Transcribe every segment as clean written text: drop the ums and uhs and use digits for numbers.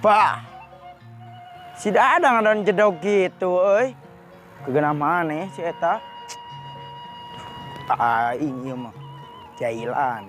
Bah. Si Dadang ngadon jedog gitu euy. Kegenah maneh si eta. Aing ieu mah jailan.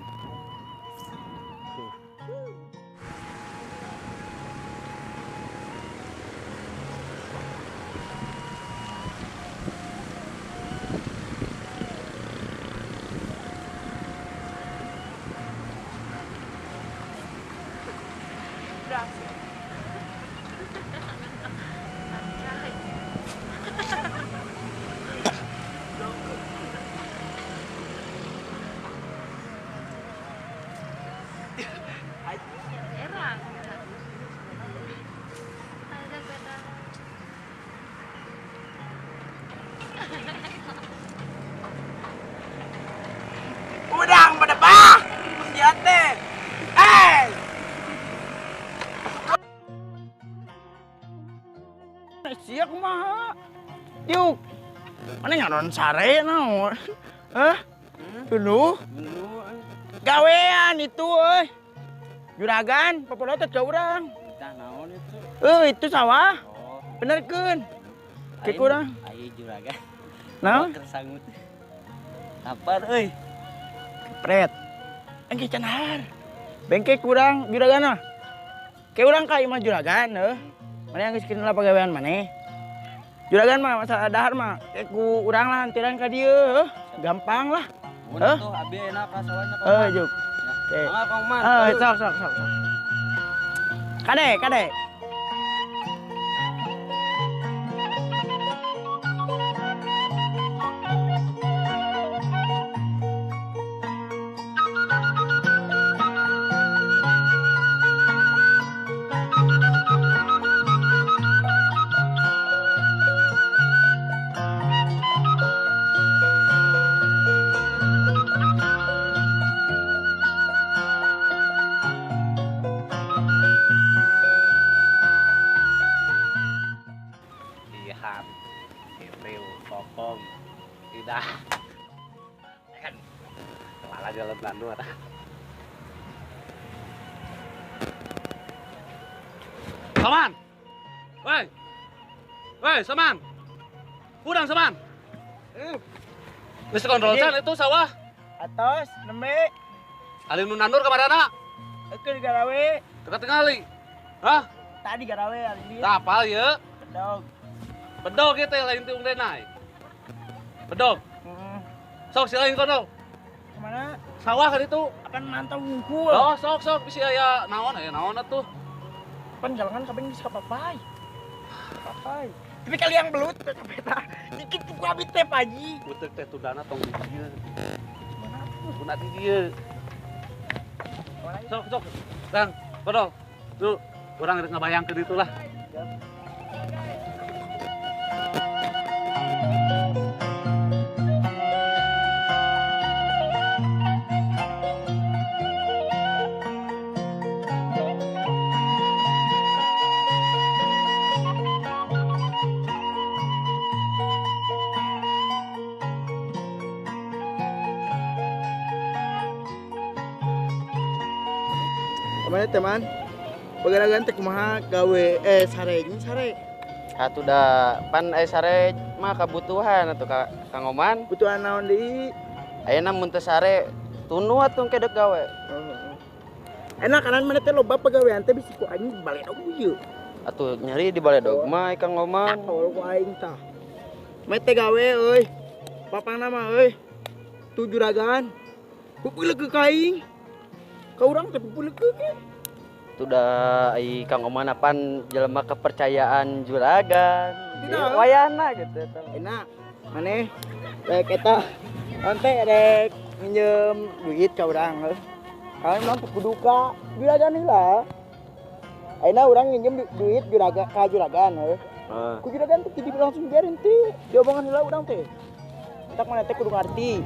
Udang pada bah, siate. Eh. Sia kumaha? Diuk. Mana nyaron sare naon? Hah? Dulu. Gawean itu euy. Juragan, popolotot ka urang. Tah naon itu? Itu sawah. Oh. Benerkeun. Ke kurang. Ai juragan. Naon? Kersangut. Lapar euy. Kepret. Engke cenahar. Bengke kurang juragana. Ke urang ka imah juragan heuh. Maneh geus kena pagawean maneh. Juragan mah masalah dahar mah ke ku urang lah hantiran ka dieu heuh. Gampang lah. Heuh. Tuh abi enak ka sawahnya kok. Heuh, juk. Oke. Mangga Kang Man. Sok sok sok sok. Kade, kade. Ilham, April, Kokom, Ida, kan kepala jalan Bandung ada. Saman, woi, woi Saman, kurang Saman. Wis kontrol can itu sawah. Atos, nembe. Ali nu nandur kamarana? Ekeun garawe. Teu tingali. Hah? Tadi garawe ari dieu. Tah apal ieu? Bedog. Bedog ieu teh lain tiung denai. Bedog. Heeh. Sok si lain kono. Kemana? Sawah kan itu. Akan mantau wungkul. Oh, sok sok bisi aya naon atuh. Pan jalangan kabeh geus kapapai. Kapapai. Tapi kali yang belut teh eta. Dikit ku abi teh Pak Haji. Uteuk teh tudana tong di dieu. Mana tuh? Kuna di dieu. Sok sok. Kang, kono. Tuh, urang rek ngabayangkeun itulah. Kemana teman? Pagaragan teh kumaha gawe sare nya sare. Atuh da pan sare mah kabutuhan atuh ka Kang Oman. Kebutuhan naon deui? Ayeuna mun teu sare tunu atuh engke deuk gawe. Enak kanan mana teh loba pagawean teh bisi ku aing baledog ieu. Atuh nyeri di baledog mah Kang Oman. Tol ku aing tah. Meh teh gawe euy. Papangna mah euy. Tu juragan. Pupeuleuk ka aing. Ka urang teh pupeuleuk ge. Itu dah ai Kang Oman apan jelema kepercayaan juragan. Tidak. Wayahna gitu eta. Enak. Maneh rek eta onte rek minjem duit ka urang heuh. Kalian mah kudu ka juragan heula. Ayeuna urang minjem duit juragan ka juragan heuh. Heeh. Ku juragan teh jadi langsung biarin teh. Diomongan heula urang teh. Entak maneh teh kudu ngarti.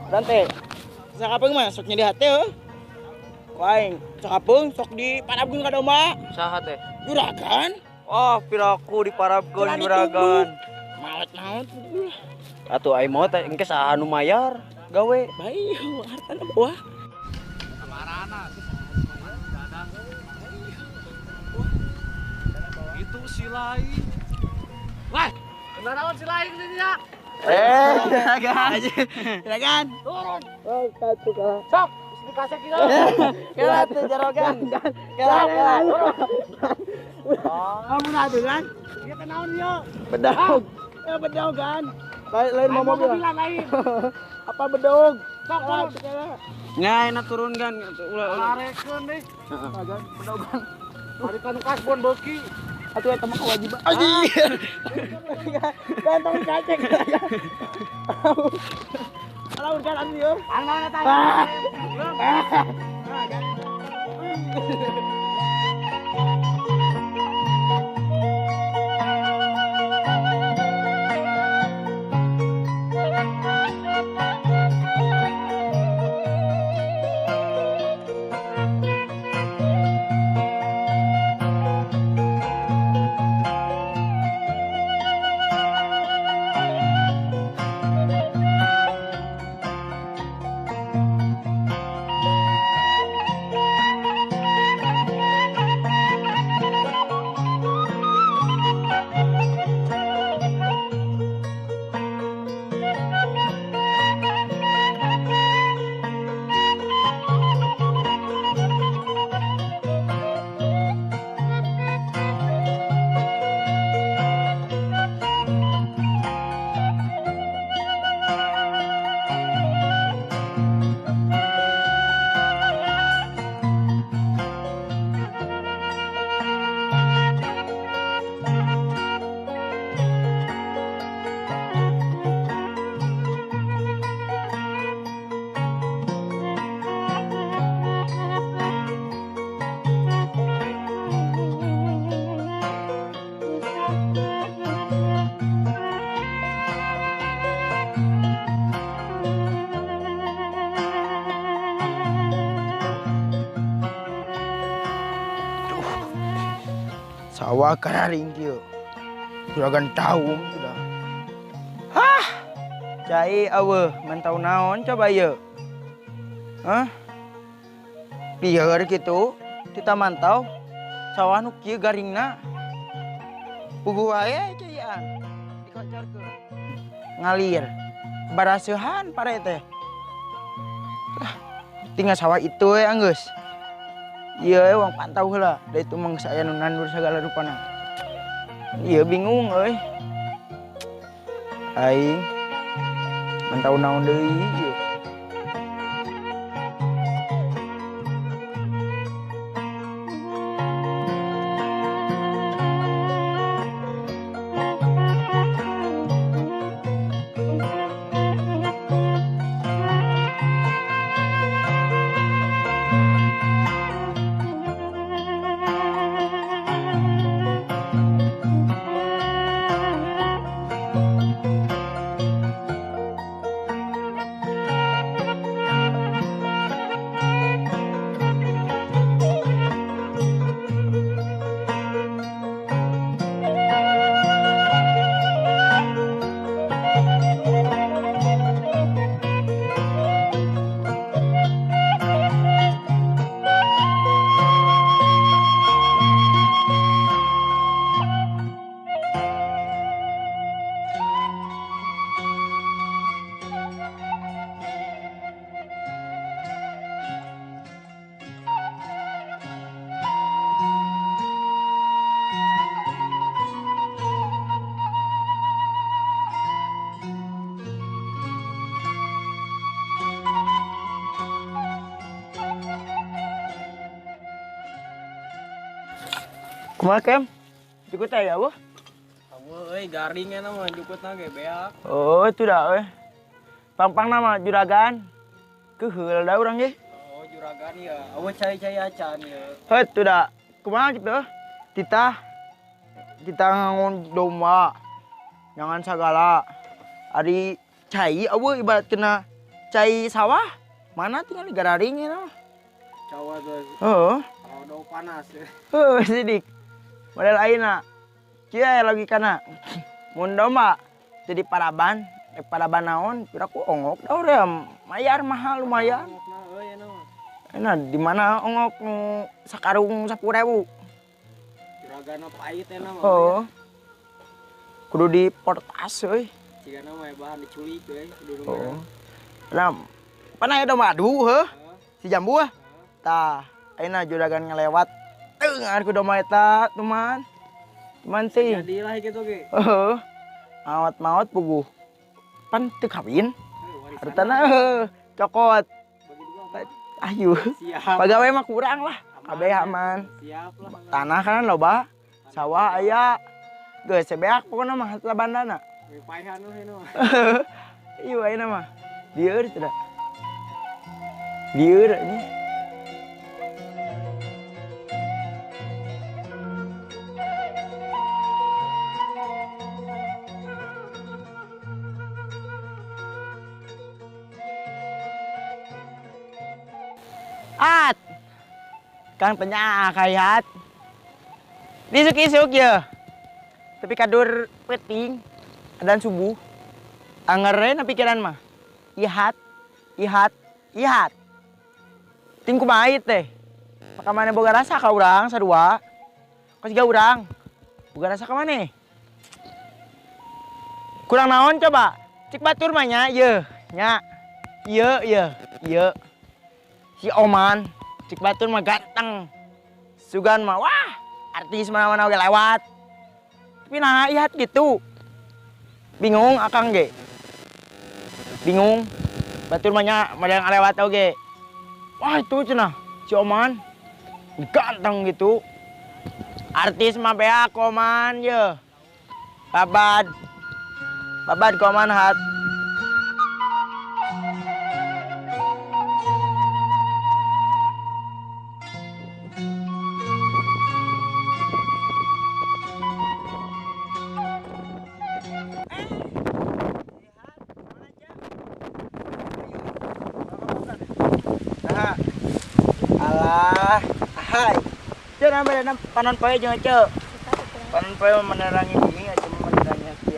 Urang teh sakapeung mah sok nyeri hate heuh. Ku aing sakapeung sok diparabkeun ka domba. Saha teh? Juragan. Oh, piraku diparabkeun Cenah juragan. Malet naon tuh. Atuh ai mau teh engke saha nu mayar gawe. Bae hartana bawah. Kamarana. Dadang. Si lain. Wah, naon si lain ini ya? Juragan. Juragan. Turun. Oh, satu kalah. Sok, dikasih kita. Kalah tuh juragan. Kalah, kalah. Kamu aturan? Iya kenaon ieu? Bedog. Ya bedog kan. Lain mau mobil. Lain. Apa bedog? Sok turun. Nya enak turun kan. Ulah arekeun deui. Heeh. Bedogan. Ari kanu kasbon beuki. Atuh eta mah kewajiban. Anjir. Ganteng kacek. Lawan kan anu ieu. Anu eta. Sawah kararing kieu. Juragan tahu sudah. Hah. Cai eueuh mantau naon coba ieu. Hah? Lieur kitu kita mantau sawah nu kieu garingna. Puguh wae caian. Dikocorkeun. Ngalir. Baraseuhan pare teh. Lah, tinggal sawah itu we anggeus. Iya, wong pantau heula. Da itu mah geus aya nu nandur sagala rupana. Iya bingung euy. Aing mantau naon deui ieu. Kumaha Kem? Jukut aya eueuh? Eueuh euy garing eta mah jukutna ge beak. Oh, itu dah euy. Pangpangna mah juragan. Keuheul da urang ge. Oh, juragan ya. Eueuh cai-cai acan ya. Heuh, tuh dah. Kumaha kitu? Titah kita ngangon domba. Jangan sagala. Ari cai eueuh ibarat kena cai sawah. Mana tinggal gararing eta mah. Cawa tuh. Heeh. Kalau panas ya. Heuh, sidik. Model ayeuna. Kieu aya logikana. Mun domba jadi paraban, paraban naon, piraku ongok da urang mayar mahal lumayan. Enak di mana ongok nu sakarung 10.000. Juragana pahit eta mah. Oh. Kudu diportas euy. Cigana mah bahan diculik euy kudu. Oh. Nah, pan aya domba adu heuh. Si jambu ah. Tah, ayeuna juragan ngelewat. Teu ku domba eta, teman. Teman sih. Jadilah kitu ge. Heeh. Maot-maot puguh. Pan teu kawin. Hartana heuh, cokot. Ayo. Siap. Pagawe mah kurang lah. Kabeh aman. Siap lah. Tanah kan loba, sawah aya. Geus sebeak pokona mah harta bandana. Paehan we nu. Ieu ayeuna mah. Lieur teh. Lieur ini. At. Kang tanya kayat. Disuk-isuk ya. Tapi kadur peting adan subuh. Angere na pikiran mah. Ihat, ihat, ihat. Ting kumaha teh. Maka maneh boga rasa ka urang sarua. Kos siga urang. Boga rasa ka maneh. Kurang naon coba? Cik batur mah nya yeuh, nya. Ieu ieu, ieu. Si Oman, cik batur mah ganteng. Sugan mah wah, artis mana-mana oge lewat. Tapi nah ihat gitu. Bingung akang ge. Bingung. Batur mah nya model ngalewat oge. Wah itu cenah si Oman ganteng gitu. Artis mah beak Oman ye. Babad. Babad koman hat. Alah, hai. Ceu nama panon poe jeung ceu. Panon poe menerangi bumi, ceu menerangi hati.